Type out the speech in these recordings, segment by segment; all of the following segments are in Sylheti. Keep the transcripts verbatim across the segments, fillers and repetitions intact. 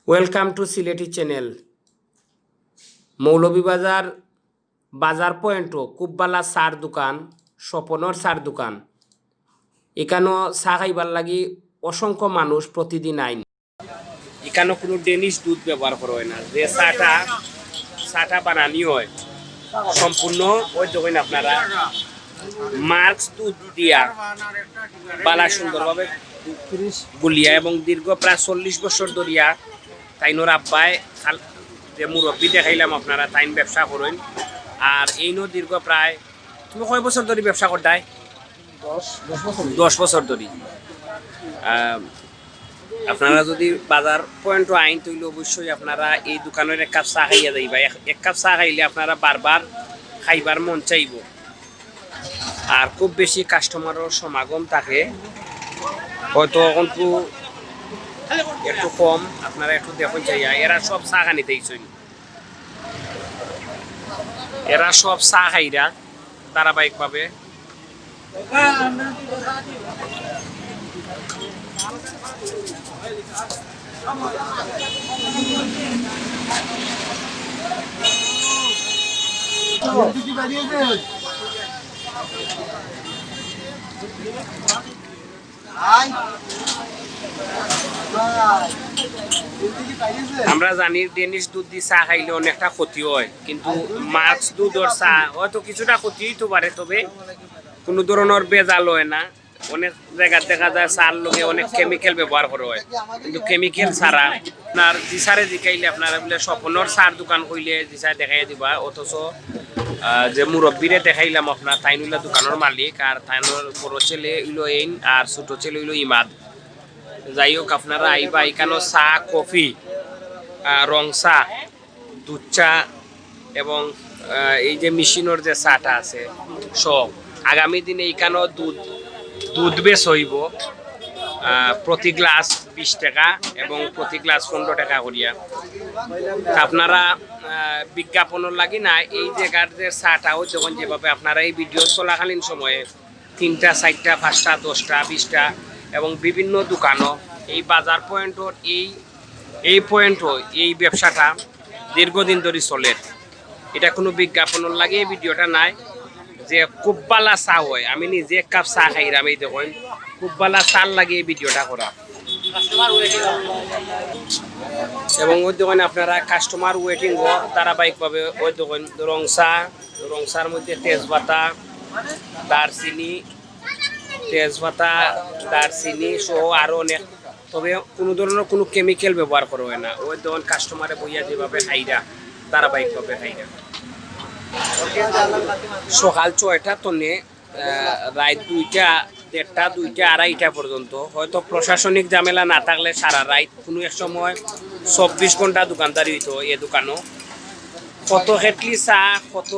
Welcome to Sylheti চ্যানেল। মৌলভীবাজার বাজার পয়েন্টো খুব বালা চার দোকান, স্বপনর চার দোকান। ইকানো চা খাইবার লাগি অসংখ্য মানুষ প্রতিদিন আইন। ইকানো কুনু ডেনিশ দুধ ব্যবহার করা অয় না। যে চাটা, চাটা বানানি অয় সম্পূর্ণ ওই দেখইন আপনারা মার্কস দুধ দিয়া বালা সুন্দরভাবে গুলিয়া এবং দীর্ঘ প্রায় চল্লিশ বছর ধরিয়া তাইনর আব্বায় খাল-, যে মুরব্বি দেখাইলাম আপনারা, তাইন ব্যবসা করইন। আর এইনও দীর্ঘ প্রায়, তুমি কয় বছর ধরি ব্যবসা করতায়? দশ, দশ বছর। দশ বছর ধরি। আহ, আপনারা যদি বাজার পয়েন্টো আইন, তাইলে অবশ্যই আপনারা এই দোকানর এক কাপ চা খাইয়া যাইবা। এক, এক কাপ চা খাইলে আপনারা বারবার খাইবার মন চাইবো। আর খুব বেশি কাস্টমারর সমাগম থাকে, হয়তো অখন একটু কম, আপনারা একটু দেখইন চাইয়া। এরা সব চা খানিত আইছইন, এরা সব চা খাইরা ধারাবাহিকভাবে। আমরা জানি ডেনিশ দুধ দি চা খাইলে অনেকটা ক্ষতি অয়, কিন্তু মার্কস দুধর চা হয়তো কিছুটা ক্ষতি অইতো পারে, তবে কুনু ধরনর ভেজাল অয় না। অনেক জাগাত দেখা যায় চার লগে অনেক কেমিক্যাল ব্যবহার করা অয়, কিন্তু কেমিক্যাল ছাড়া। আপনার জি স্যারে জিকাইলে আপনারা বুলে স্বপনর চার দোকান কইলে জি স্যার দেখাইয়া দিবা, অথচ, আহ, যে মুরব্বিরে দেখাইলাম আপনার, তাইন অইলা দোকানর মালিক, আর তাইনর বড় ছেলে অইলো এইন, আর ছোট ছেলে অইলো ইমাদ। যাই হোক, আপনারা আইবা, ইকানো চা, কফি, আহ, রং চা, দুধ চা এবং, আহ, এই যে মেশিনর যে চাটা আছে সব। আগামী দিনে ইকানো দুধ, দুধ বেচ অইবো, আহ, প্রতি গ্লাস বিশ টাকা এবং প্রতি গ্লাস পনেরো টাকা করিয়া। তা আপনারা, আহ, বিজ্ঞাপনর লাগি না, এই জাগার যে চাটা অউ দেখইন যেভাবে আপনারা এই ভিডিও চলাকালীন সময়ে তিনটা, চাইরটা, পাঁচটা, দশটা, বিশটা এবং বিভিন্ন দোকানো এই বাজার পয়েন্টর এই, এই পয়েন্টও এই ব্যবসাটা দীর্ঘদিন ধরি চলের। ইটা কুনু বিজ্ঞাপনর লাগি এই ভিডিওটা নায়, যে খুব বালা চা অয়। আমি নিজে এক কাপ চা খাইরাম, এই দেখইন, খুব বালা চার লাগি এই ভিডিওটা করা। এবং ওই দেখইন আপনারা কাস্টমার ওয়েটিং ধারাবাহিকভাবে, ওই দেখইন রং চা, রং চার মধ্যে তেজপাতা, দারচিনি, তেজপাতা, দারচিনি সহ আরো অনেক, তবে কুনু ধরনর কুনু কেমিক্যাল ব্যবহার করা অয় না। ওই দেখইন কাস্টমারে বইয়া যেভাবে খাইরা, ধারাবাহিকভাবে খাইরা। সকাল ছয়টা তনে, আহ, রাইত দুইটা, দেড়টা, দুইটা, আড়াইটা পর্যন্ত। হয়তো প্রশাসনিক ঝামেলা না থাকলে সারা রাইত কুনু এক সময় চব্বিশ ঘন্টা দোকানদারি অইতো এ দোকানো। কত কেটলি চা, কত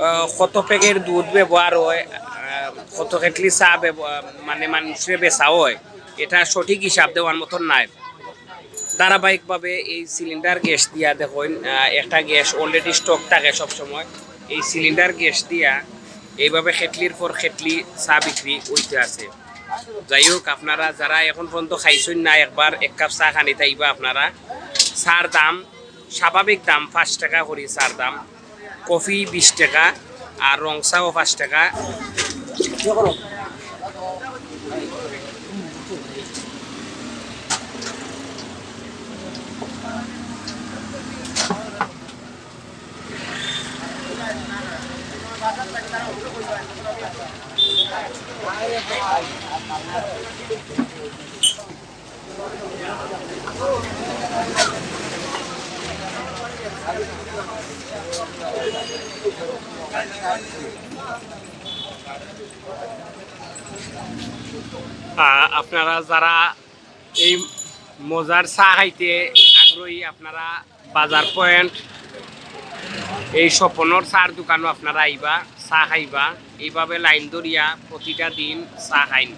আহ, কত প্যাকেট দুধ ব্যবহার অয়, আহ, কত কেটলি চা ব্যব-, আহ, মানে, মানুষরে বেচা অয়, ইটা সঠিক হিসাব দেওয়ার মতন নায়। ধারাবাহিকভাবে এই সিলিন্ডার গ্যাস দিয়া দেখইন, আহ, একটা গ্যাস already stock থাকে সব সময়। এই সিলিন্ডার গ্যাস দিয়া এইভাবে কেটলির পর কেটলি চা বিক্রি অইতে আছে। যাই হোক, আপনারা যারা এখন পর্যন্ত খাইছইন না, একবার এক কাপ চা খানিত আইবা আপনারা। চার দাম, স্বাভাবিক দাম পাঁচ টাকা করি চার দাম, কফি বিশ টাকা, আর রং চাও পাঁচ টাকা। আ-, আপনারা যারা এই মজার চা খাইতে আগ্রহী, আপনারা বাজার পয়েন্ট, এই স্বপনর চার দোকানো আপনারা আইবা, চা খাইবা। এইভাবে লাইন ধরিয়া প্রতিটা দিন চা খাইন।